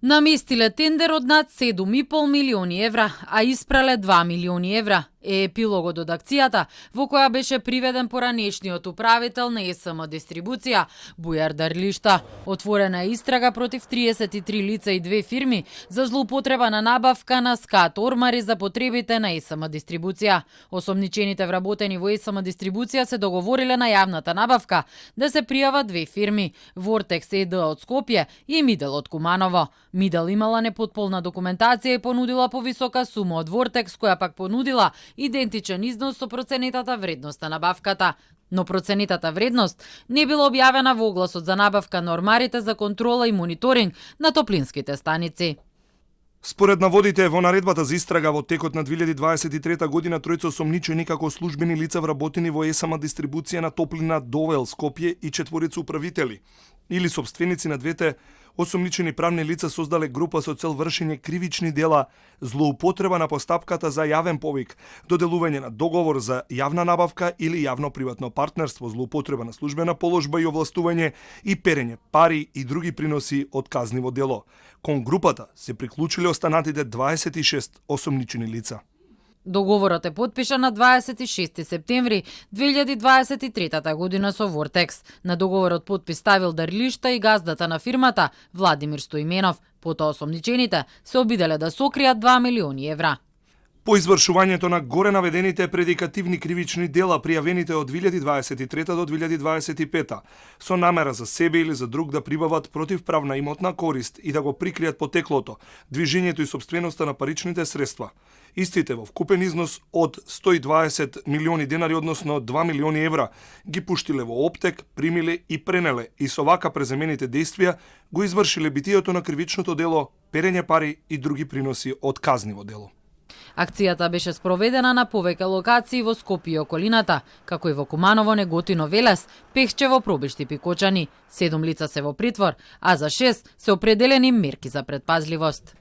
Наместиле тендер од над 7,5 милиони евра, а испрале 2 милиони евра. Е епилогот од акцијата во која беше приведен поранешниот управител на СМ Дистрибуција, Бујар Дарлишта. Отворена е истрага против 33 лица и 2 фирми за злоупотреба на набавка на скат ормари за потребите на СМ Дистрибуција. Осомничените вработени во СМ Дистрибуција се договориле на јавната набавка да се пријават 2 фирми, Вортекс ЕД од Скопје и Мидел од Куманово. Мидел имала непотполна документација и понудила повисока сума од Вортекс, која пак понудила идентичен износ со проценетата вредност на набавката. Но проценетата вредност не била објавена во огласот за набавка на ормарите за контрола и мониторинг на топлинските станици. Според наводите во наредбата за истрага во текот на 2023 година тројца осомничени како службени лица вработени во СМ Дистрибуција на топлина Довел Скопје и 4 управители или сопственици на двете осомничени правни лица создале група со цел вршење кривични дела, злоупотреба на постапката за јавен повик, доделување на договор за јавна набавка или јавно-приватно партнерство, злоупотреба на службена положба и овластување и перење пари и други приноси од казниво дело. Кон групата се приклучиле останатите 26 осомничени лица. Договорот е потпишан на 26 септември 2023 година со Вортекс. На договорот потпис ставил Дарлишта и газдата на фирмата Владимир Стоименов. Потоа осомничените се обиделе да сокријат 2 милиони евра. По извршувањето на горе наведените предикативни кривични дела пријавените од 2023 до 2025 со намера за себе или за друг да прибават противправна имотна корист и да го прикријат потеклото, движењето и собственоста на паричните средства. Истите во вкупен износ од 120 милиони денари, односно 2 милиони евра, ги пуштиле во оптек, примиле и пренеле и со вака преземените действија го извршиле битието на кривичното дело, перење пари и други приноси од казниво дело. Акцијата беше спроведена на повеќе локации во Скопје и околината, како и во Куманово, Неготино, Велес, Пехчево, Пробишти, Пикочани. 7 лица се во притвор, а за 6 се определени мерки за предпазливост.